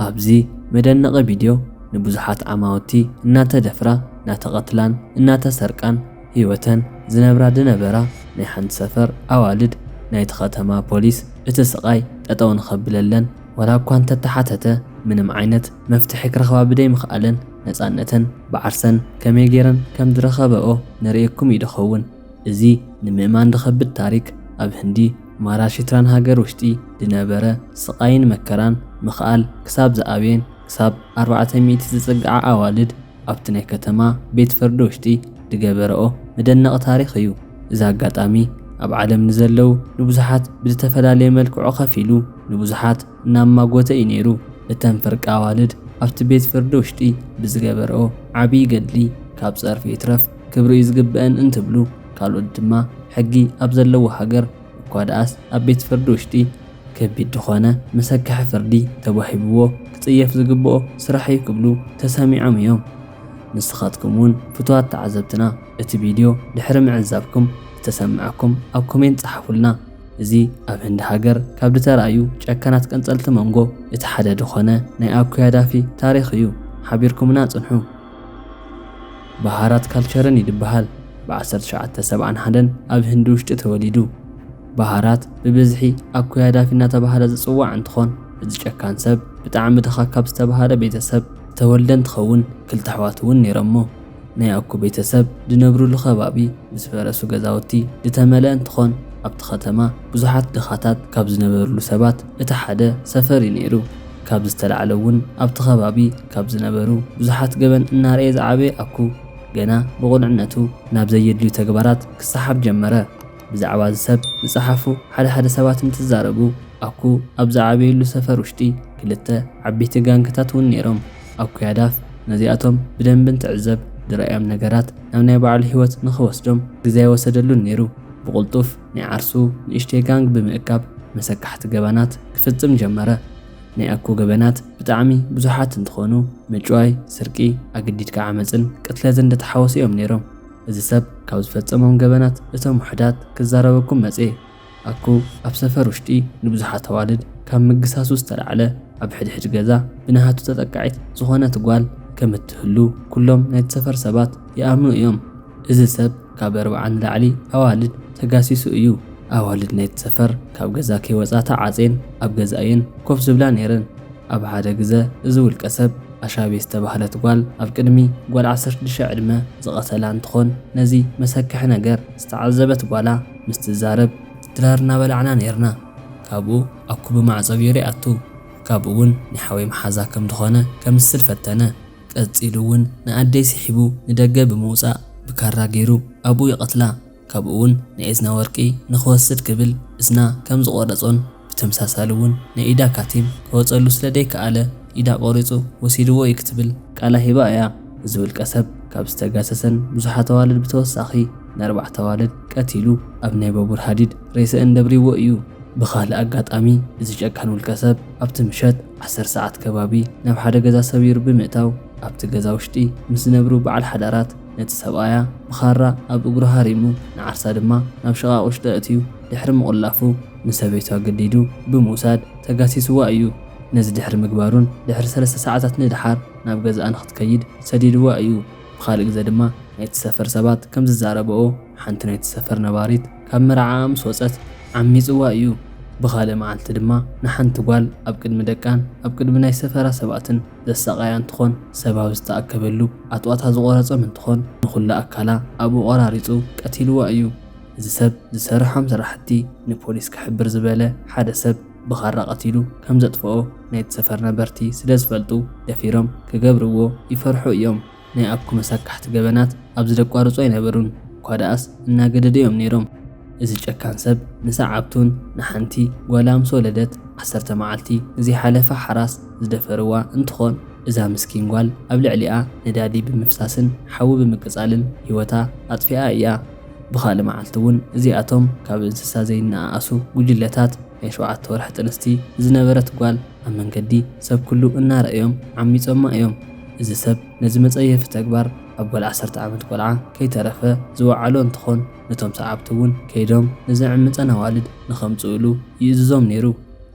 ኣብዚ መደነቒ ቪድዮ ንብዙሓት ዓማውቲ እናተደፍራ፣ እናተቐትላን እናተሰርቃን ህይወተን ዝነብራ ድነበራ ናይ ሓንቲ ሰፈር ኣዋልድ ናይቲ ከተማ ፖሊስ እቲ ስቓይ ጠጠው ንኸብለለን ዋላ እኳ እንተተሓተተ ምንም ዓይነት መፍትሒ ክረኽባ ብደይ ምኽኣለን ነፃነተን ብዓርሰን ከመይ ገይረን ከም ዝረኸበኦ ነርእየኩም እዩ ድኸውን። እዚ ንምእማን ድኸብድ ታሪክ ኣብ ህንዲ ማራሺትራን ሃገር ውሽጢ ድነበረ ስቓይን መከራን ምኽኣል ክሳብ ዝኣብየን ክሳብ ኣርባዕተ ሚእቲ ዝጽግዓ ኣዋልድ ኣብቲ ናይ ከተማ ቤት ፍርዲ ውሽጢ ድገበረኦ መደነቒ ታሪኽ እዩ። እዚ ኣጋጣሚ ኣብ ዓለም ንዘለዉ ንብዙሓት ብዝተፈላለየ መልክዑ ከፊሉ ንብዙሓት እናማጎተ እዩ ነይሩ። እተን ፍርቂ ኣዋልድ ኣብቲ ቤት ፍርዲ ውሽጢ ብዝገበረኦ ዓብዪ ገድሊ ካብ ጸርፊ ይትረፍ ክብሪ እዩ ዝግበአን እንትብሉ፣ ካልኦት ድማ ሕጊ ኣብ ዘለዎ ሃገር እኳ ደኣስ ኣብ ቤት ፍርዲ ውሽጢ ከቢድ ዝኾነ መሰከሒ ፍርዲ ተዋሂብዎ ክጽየፍ ዝግብኦ ስራሕ እዩ ክብሉ ተሰሚዖም እዮም። ንስኻትኩም እውን ፍቱዋት ተዓዘብትና እቲ ቪድዮ ድሕሪ ምዕዛብኩም ዝተሰምዐኩም ኣብ ኮሜንት ጸሓፉልና። እዚ ኣብ ህንዲ ሃገር ካብ ዝተራእዩ ጨካናት ቀንጸልቲ መንጎ እቲ ሓደ ዝኾነ ናይ ኣኩያዳፊ ታሪኽ እዩ። ሓቢርኩምና ጽንሑ። ባሃራት ካልቸርን ይድበሃል። ብ ዓሰርተ ትሽዓተ ሰብዓን ሓደን ኣብ ህንዲ ውሽጢ ተወሊዱ። ባሃራት ብብዝሒ ኣኩያዳፊ እናተባህለ ዝጽዋዕ እንትኾን፣ እዚ ጨካን ሰብ ብጣዕሚ ድኻ ካብ ዝተባህለ ቤተሰብ ዝተወልደ እንትኸውን፣ ክልተ ኣሕዋት እውን ነይሮሞ። ናይ ኣኩ ቤተሰብ ዝነብሩሉ ከባቢ ብዝፈረሱ ገዛውቲ ዝተመልአ እንትኾን፣ ኣብቲ ከተማ ብዙሓት ድኻታት ካብ ዝነበሩሉ ሰባት እቲ ሓደ ሰፈር እዩ ነይሩ። ካብ ዝተላዕለ እውን ኣብቲ ከባቢ ካብ ዝነበሩ ብዙሓት ገበን እናረኤ ዝዓበየ ኣኩ፣ ገና ብቑልዕነቱ ናብ ዘየድልዩ ተግባራት ክሰሓብ ጀመረ። ብዛዕባ እዚ ሰብ ዝጸሓፉ ሓደ ሓደ ሰባት እንትዛረቡ፣ ኣኩ ኣብ ዝዓበየሉ ሰፈር ውሽጢ ክልተ ዓበይቲ ጋንግታት እውን ነይሮም። ኣኩ ያዳፍ ነዚኣቶም ብደንቢ እንትዕዘብ፣ ዝረኣዮም ነገራት ናብ ናይ ባዕሉ ህይወት ንኽወስዶም ግዜ ኣይወሰደሉን ነይሩ። ብቕልጡፍ ናይ ዓርሱ ንእሽተይ ጋንግ ብምእካብ መሰካሕቲ ገበናት ክፍጽም ጀመረ። ናይ ኣኩ ገበናት ብጣዕሚ ብዙሓት እንትኾኑ፣ ምጭዋይ፣ ስርቂ፣ ኣግዲድካ ዓመፅን ቅትለትን ዝተሓወሱ እዮም ነይሮም። እዚ ሰብ ካብ ዝፈጸሞም ገበናት እቶም ውሑዳት ክዛረበኩም መጽኤ። ኣኩ ኣብ ሰፈር ውሽጢ ንብዙሓት ኣዋልድ ካብ ምግሳሱ ዝተላዕለ ኣብ ሕድሕድ ገዛ ብናሃቱ ተጠቃዒት ዝኾነት ጓል ከም እትህሉ ኩሎም ናይቲ ሰፈር ሰባት ይኣምኑ እዮም። እዚ ሰብ ካብ ኣርብዓ ንላዕሊ ኣዋልድ ተጋሲሱ እዩ። ኣዋልድ ናይቲ ሰፈር ካብ ገዛ ከይወጻ ተዓጽየን ኣብ ገዛ እየን ኮፍ ዝብላ ነይረን። ኣብ ሓደ ግዘ እዚ ውልቀ ሰብ ኣሻቤ ዝተባህለት ጓል ኣብ ቅድሚ ጓል ዓሰርተ ሽዱሽተ ዕድመ ዝቐተላ እንትኾን፣ ነዚ መሰክሒ ነገር ዝተዓዘበት ጓላ ምስ ትዛረብ፣ ድራር እናበላዕና ነይርና። ካብኡ ኣኩ ብማዕጾ ቢሮ ይኣቱ። ካብኡ እውን ናይ ሓወይ መሓዛ ከም ዝኾነ ከምስል ፈተነ። ቀጺሉ እውን ንኣደይ ስሒቡ ንደገ ብምውጻእ ብካራ ገይሩ ኣብኡ ይቐትላ። ካብኡ እውን ናይ እዝና ወርቂ ንኽወስድ ክብል እዝና ከም ዝቖረጾን ብተመሳሳሊ እውን ናይ ኢዳ ካቲም ከወጸሉ ስለ ደይከኣለ ኢዳ ቆሪጹ ወሲድዎ እዩ ክትብል ቃላ ሂባ እያ። እዚ ውልቀ ሰብ ካብ ዝተጋሰሰን ብዙሓት ኣዋልድ ብተወሳኺ ንኣርባዕተ ኣዋልድ ቀቲሉ ኣብ ናይ ባቡር ሃዲድ ሬሰአን ደብሪዎ እዩ። ብኻልእ ኣጋጣሚ እዚ ጨካን ውልቀ ሰብ ኣብቲ ምሸት ዓሰርተ ሰዓት ከባቢ ናብ ሓደ ገዛ ሰቢሩ ብምእታው ኣብቲ ገዛ ውሽጢ ምስ ዝነብሩ በዓል ሓዳራት ነቲ ሰብኣያ ብኻራ ኣብ እግሩ ሃሪሙ ንዓርሳ ድማ ናብ ሽቓቕ ውሽጢ ኣእትዩ ድሕሪ ምቑላፉ ንሰበይቱ ኣገዲዱ ብምውሳድ ተጋሲስዋ እዩ። ነዚ ድሕሪ ምግባሩን ድሕሪ ሰለስተ ሰዓታት ንድሓር ናብ ገዛኣ ንኽትከይድ ሰዲድዋ እዩ። ብኻልእ ግዘ ድማ ናይቲ ሰፈር ሰባት ከም ዝዛረብኦ ሓንቲ ናይቲ ሰፈር ነባሪት ካብ መርዓኣ ምስ ወጸት ዓሚጽዋ እዩ። ብኻልእ መዓልቲ ድማ ንሓንቲ ጓል ኣብ ቅድሚ ደቃን ኣብ ቅድሚ ናይ ሰፈራ ሰባትን ዘሳቐያ እንትኾን፣ ሰብ ኣብ ዝተኣከበሉ ኣጥዋታ ዝቖረጾም እንትኾን፣ ንኹሉ ኣካላ ኣብኡ ቆራሪጹ ቀቲልዋ እዩ። እዚ ሰብ ዝሰርሖም ስራሕቲ ንፖሊስ ክሕብር ዝበለ ሓደ ሰብ ብኻራ ቀቲሉ ከም ዘጥፍኦ ናይቲ ሰፈር ነበርቲ ስለ ዝፈልጡ ደፊሮም ክገብርዎ ይፈርሑ እዮም። ናይ ኣኩ መሳካሕቲ ገበናት ኣብዚ ደቋርጹ ኣይነበሩን፣ እኳ ደኣስ እናገደዱ እዮም ነይሮም። እዚ ጨካን ሰብ ንሰዓብቱን ንሓንቲ ጓላ ምስ ወለደት ዓሰርተ መዓልቲ ንዘይሓለፈ ሓራስ ዝደፈርዋ እንትኾን፣ እዛ ምስኪን ጓል ኣብ ልዕሊኣ ነዳዲ ብምፍሳስን ሓዊ ብምቅጻልን ህይወታ ኣጥፊኣ እያ። ብኻልእ መዓልቲ እውን እዚኣቶም ካብ እንስሳ ዘይነኣኣሱ ጉጅለታት ናይ ሸውዓተ ወርሒ ጥንስቲ ዝነበረት ጓል ኣብ መንገዲ ሰብ ኩሉ እናረኣዮም ዓሚጾማ እዮም። እዚ ሰብ ነዚ መጸየፊ ተግባር ኣብ ጓል ዓሰርተ ዓመት ቆልዓ ከይተረፈ ዝወዓሎ እንትኾን፣ ነቶም ሰዓብቲ እውን ከይዶም ንዘዕምጸን ኣዋልድ ንኸምጽኡሉ ይእዝዞም ነይሩ።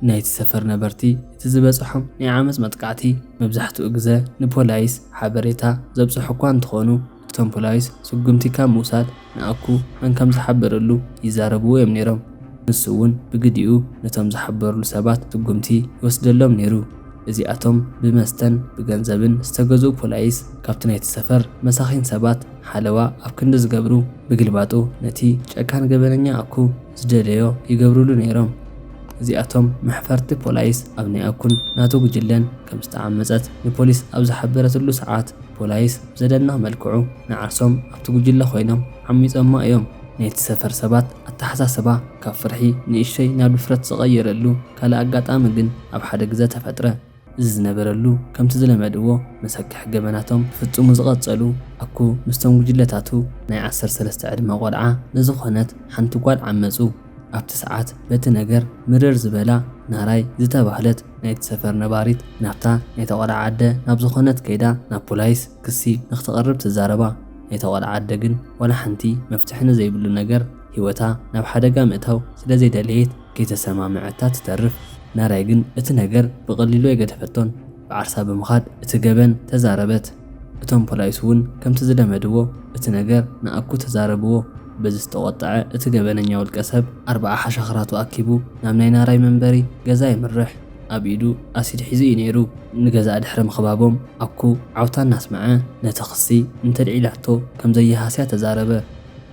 ናይቲ ሰፈር ነበርቲ እቲ ዝበጽሖም ናይ ዓመጽ መጥቃዕቲ መብዛሕትኡ ግዘ ንፖላይስ ሓበሬታ ዘብጽሑ እኳ እንተኾኑ፣ እቶም ፖላይስ ስጉምቲ ካብ ምውሳድ ንኣኩ መን ከም ዝሓበረሉ ይዛረብዎ እዮም ነይሮም። ንሱ እውን ብግዲኡ ነቶም ዝሓበርሉ ሰባት ስጉምቲ ይወስደሎም ነይሩ። እዚኣቶም ብመስተን ብገንዘብን ዝተገዝኡ ፖላይስ ካብቲ ናይቲ ሰፈር መሳኺን ሰባት ሓለዋ ኣብ ክንዲ ዝገብሩ፣ ብግልባጡ ነቲ ጨካን ገበነኛ ኣኩ ዝደለዮ ይገብሩሉ ነይሮም። እዚኣቶም መሕፈርቲ ፖላይስ ኣብ ናይ ኣኩን ናቱ ጉጅለን ከም ዝተዓመጸት ንፖሊስ ኣብ ዝሓበረትሉ ሰዓት፣ ፖላይስ ብዘደንቕ መልክዑ ንዓርሶም ኣብቲ ጉጅለ ኮይኖም ዓሚጾማ እዮም። ናይቲ ሰፈር ሰባት ኣተሓሳስባ ካብ ፍርሒ ንእሽተይ ናብ ድፍረት ዝቐየረሉ ካልእ ኣጋጣሚ ግን ኣብ ሓደ ግዘ ተፈጥረ። እዚ ዝነበረሉ፣ ከምቲ ዝለመድዎ መሰክሕ ገበናቶም ክፍጽሙ ዝቐጸሉ ኣኩ ምስቶም ጉጅለታቱ ናይ ዓሰርተ ሰለስተ ዕድመ ቆልዓ ንዝኾነት ሓንቲ ጓል ዓመጹ። ኣብቲ ሰዓት በቲ ነገር ምርር ዝበላ ናራይ ዝተባህለት ናይቲ ሰፈር ነባሪት ናብታ ናይታ ቆልዓ ኣደ ናብ ዝኾነት ከይዳ ናብ ፖላይስ ክሲ ንክተቕርብ ትዛረባ። ናይታ ቆልዓ ኣደ ግን ዋላ ሓንቲ መፍትሒ ንዘይብሉ ነገር ህይወታ ናብ ሓደጋ ምእታው ስለ ዘይደለየት ከይተሰማምዐታ ትተርፍ። ናራይ ግን እቲ ነገር ብቐሊሉ ኣይገደፈቶን። ብዓርሳ ብምኻድ እቲ ገበን ተዛረበት። እቶም ፖላይስ እውን ከምቲ ዝለመድዎ እቲ ነገር ንኣኩ ተዛረብዎ። በዚ ዝተቖጠዐ እቲ ገበነኛ ውልቀ ሰብ ኣርባዓ ሓሻኽራቱ ኣኪቡ ናብ ናይ ናራይ መንበሪ ገዛ የምርሕ። ኣብ ኢዱ ኣሲድ ሒዙ እዩ ነይሩ። ንገዛእ ድሕሪ ምኽባቦም ኣኩ ዓውታ እናስምዐ ነቲ ክሲ እንተልዒላቶ ከም ዘየሃስያ ተዛረበ።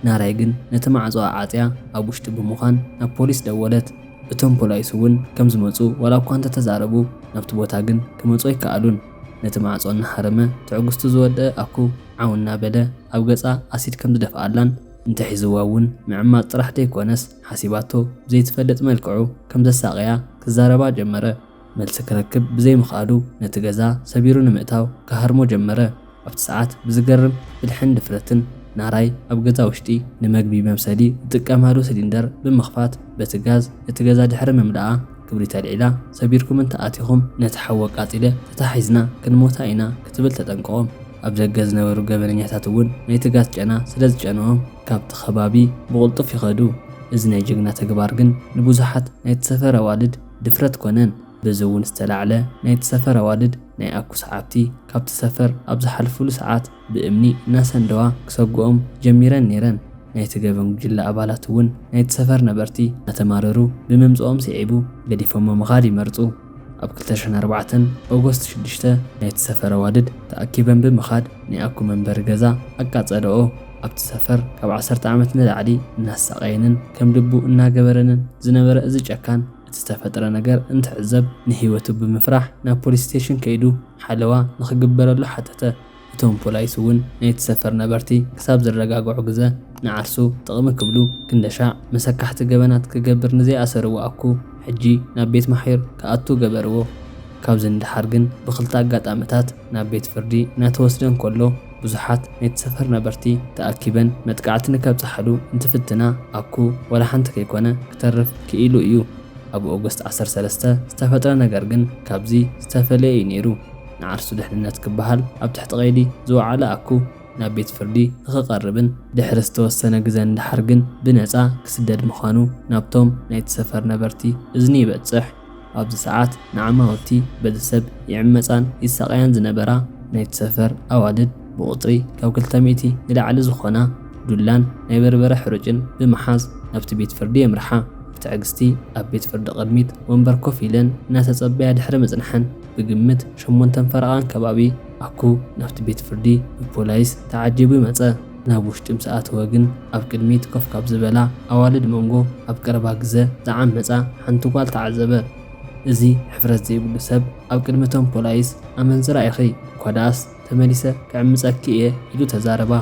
ናራይ ግን ነቲ ማዕጾ ኣዓጽያ ኣብ ውሽጢ ብምዃን ናብ ፖሊስ ደወለት። እቶም ፖላይስ እውን ከም ዝመጹ ዋላ እኳ እንተተዛረቡ ናብቲ ቦታ ግን ክመጹ ኣይከኣሉን። ነቲ ማዕጾ እናሃረመ ትዕግስቱ ዝወደአ ኣኩ ዓው እናበለ ኣብ ገጻ ኣሲድ ከም ዝደፍኣላን እንተሒዝዋ እውን ምዕማጽ ጥራሕ ዘይኮነስ ሓሲባቶ ብዘይትፈልጥ መልክዑ ከም ዘሳቕያ ክዛረባ ጀመረ። መልሲ ክረክብ ብዘይምኽኣሉ ነቲ ገዛ ሰቢሩ ንምእታው ክሃርሞ ጀመረ። ኣብቲ ሰዓት ብዝገርም ብልሕን ድፍረትን ናራይ ኣብ ገዛ ውሽጢ ንመግቢ መብሰሊ ዝጥቀማሉ ሲሊንደር ብምኽፋት በቲ ጋዝ እቲ ገዛ ድሕሪ ምምላኣ ክብሪት ኣልዒላ፣ ሰቢርኩም እንተኣቲኹም ነቲ ሓዊ ኣቃጺለ ተታሒዝና ክንሞታ ኢና ክትብል ተጠንቅቖም። ኣብ ደገ ዝነበሩ ገበነኛታት እውን ናይቲ ጋዝ ጨና ስለ ዝጨንዎም ካብቲ ከባቢ ብቕልጡፍ ይኸዱ። እዚ ናይ ጅግና ተግባር ግን ንብዙሓት ናይቲ ሰፈር ኣዋልድ ድፍረት ኮነን። በዚ እውን ዝተላዕለ ናይቲ ሰፈር ኣዋልድ ናይ ኣኩ ሰዓብቲ ካብቲ ሰፈር ኣብ ዝሓልፉሉ ሰዓት ብእምኒ እናሰንደዋ ክሰግኦም ጀሚረን ነይረን። ናይቲ ገበን ጉጅለ ኣባላት እውን ናይቲ ሰፈር ነበርቲ እናተማረሩ ብምምፅኦም ስዒቡ ገዲፎሞ ምኻድ ይመርፁ። ኣብ ክልተ ሽሕን ኣርባዕተን ኦጎስት ሽዱሽተ ናይቲ ሰፈር ኣዋልድ ተኣኪበን ብምኻድ ናይ ኣኩ መንበሪ ገዛ ኣቃፀለኦ። ኣብቲ ሰፈር ካብ ዓሰርተ ዓመት ንላዕሊ እናሳቐየንን ከም ልቡ እናገበረንን ዝነበረ እዚ ጨካን እቲ ዝተፈጥረ ነገር እንትዕዘብ ንህይወቱ ብምፍራሕ ናብ ፖሊስ ስቴሽን ከይዱ ሓለዋ ንኽግበረሉ ሓተተ። እቶም ፖላይስ እውን ናይቲ ሰፈር ነበርቲ ክሳብ ዝረጋግዑ ግዘ ንዓርሱ ጥቕሚ ክብሉ ክንደሻዕ መሰካሕቲ ገበናት ክገብር ንዘይኣሰርዎ ኣኩ ሕጂ ናብ ቤት ማሕዩር ክኣቱ ገበርዎ። ካብዚ ንደሓር ግን ብኽልተ ኣጋጣምታት ናብ ቤት ፍርዲ እናተወስደ እንከሎ ብዙሓት ናይቲ ሰፈር ነበርቲ ተኣኪበን መጥቃዕቲ ንከብጽሓሉ እንትፍትና ኣኩ ዋላ ሓንቲ ከይኮነ ክተርፍ ክኢሉ እዩ። ኣብ ኦገስት ዓሰርተ ሰለስተ ዝተፈጥረ ነገር ግን ካብዚ ዝተፈለየ እዩ ነይሩ። ንዓርሱ ድሕንነት ክበሃል ኣብ ትሕቲ ቀይዲ ዝወዓለ ኣኩ ናብ ቤት ፍርዲ ንኽቐርብን ድሕሪ ዝተወሰነ ግዘ ንደሓር ግን ብነጻ ክስደድ ምዃኑ ናብቶም ናይቲ ሰፈር ነበርቲ እዝኒ ይበጽሕ። ኣብዚ ሰዓት ንዓማውቲ በዚ ሰብ ይዕመጻን ይሳቐያን ዝነበራ ናይቲ ሰፈር ኣዋልድ ብቑጽሪ ካብ ክልተ ሚእቲ ንላዕሊ ዝኾና ዱላን ናይ በርበረ ሕሩጭን ብምሓዝ ናብቲ ቤት ፍርዲ የምርሓ። ብትዕግስቲ ኣብ ቤት ፍርዲ ቅድሚት ወንበር ኮፍ ኢለን እናተጸበያ ድሕሪ ምጽንሐን ብግምት ሸሞንተን ፈረቓን ከባቢ ኣኩ ናብቲ ቤት ፍርዲ ብፖላይስ ተዓጂቡ ይመጸ። ናብ ውሽጢ ምስ ኣተወ ግን ኣብ ቅድሚት ኮፍ ካብ ዝበላ ኣዋልድ መንጎ ኣብ ቀረባ ግዘ ዝዓመጻ ሓንቲ ጓል ተዓዘበ። እዚ ሕፍረት ዘይብሉ ሰብ ኣብ ቅድሚ እቶም ፖላይስ ኣመንዝራ ኢኺ፣ እኳ ደኣስ ተመሊሰ ክዕምጸኪ እየ ኢሉ ተዛረባ።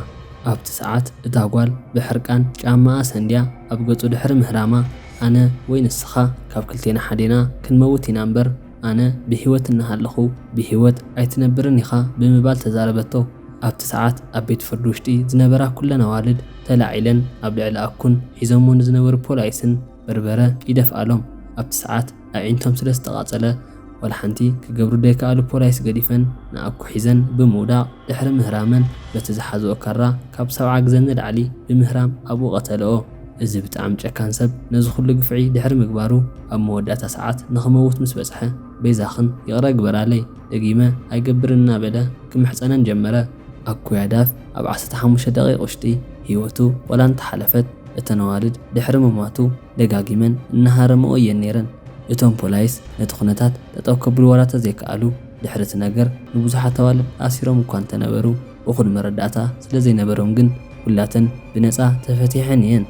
ኣብቲ ሰዓት እታ ጓል ብሕርቃን ጫማኣ ሰንድያ ኣብ ገጹ ድሕሪ ምህራማ ኣነ ወይ ንስኻ ካብ ክልቴና ሓዴና ክንመውት ኢና እምበር ኣነ ብህይወት እናሃለኹ ብህይወት ኣይትነብርን ኢኻ ብምባል ተዛረበቶ። ኣብቲ ሰዓት ኣብ ቤት ፍርዲ ውሽጢ ዝነበራ ኩለን ኣዋልድ ተላዒለን ኣብ ልዕሊ ኣኩን ሒዞሞ ንዝነበሩ ፖላይስን በርበረ ይደፍኣሎም። ኣብቲ ሰዓት ኣዒንቶም ስለ ዝተቓጸለ ዋላ ሓንቲ ክገብሩ ዘይከኣሉ ፖላይስ ገዲፈን ንኣኩ ሒዘን ብምውዳቕ ድሕሪ ምህራመን በቲ ዝሓዝኦ ካራ ካብ ሰብዓ ግዘ ንላዕሊ ብምህራም ኣብኡ ቀተልኦ። እዚ ብጣዕሚ ጨካን ሰብ ነዚ ኩሉ ግፍዒ ድሕሪ ምግባሩ ኣብ መወዳእታ ሰዓት ንኽመውት ምስ በጽሐ፣ በይዛኽን ይቕረ ግበራለይ፣ ደጊመ ኣይገብርን እናበለ ክምሕጸነን ጀመረ። ኣኩያ ዳፍ ኣብ ዓሰርተ ሓሙሽተ ደቂቕ ውሽጢ ህይወቱ ዋላ እንተሓለፈት፣ እተን ኣዋልድ ድሕሪ ምማቱ ደጋጊመን እናሃረምኦ እየን ነይረን። እቶም ፖላይስ ነቲ ኩነታት ጠጠው ከብሉ ዋላ ተዘይከኣሉ፣ ድሕሪ እቲ ነገር ንብዙሓት ኣዋልድ ኣሲሮም እኳ እንተነበሩ፣ እኹል መረዳእታ ስለ ዘይነበሮም ግን ኩላተን ብነጻ ተፈቲሐን እየን።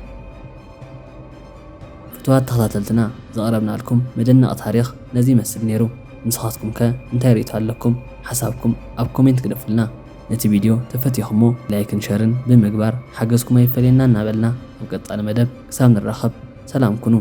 ፍቱዋት ተኸታተልትና፣ ዘቕረብናልኩም መደነቕ ታሪኽ ነዚ ይመስል ነይሩ። ንስኻትኩም ከ እንታይ ርእይቶ ኣለኩም? ሓሳብኩም ኣብ ኮሜንት ግደፉልና። ነቲ ቪድዮ ተፈቲኹሞ ላይክን ሸርን ብምግባር ሓገዝኩም ኣይፈለየና እናበልና፣ ኣብ ቀጻሊ መደብ ክሳብ ንራኸብ ሰላም ኩኑ።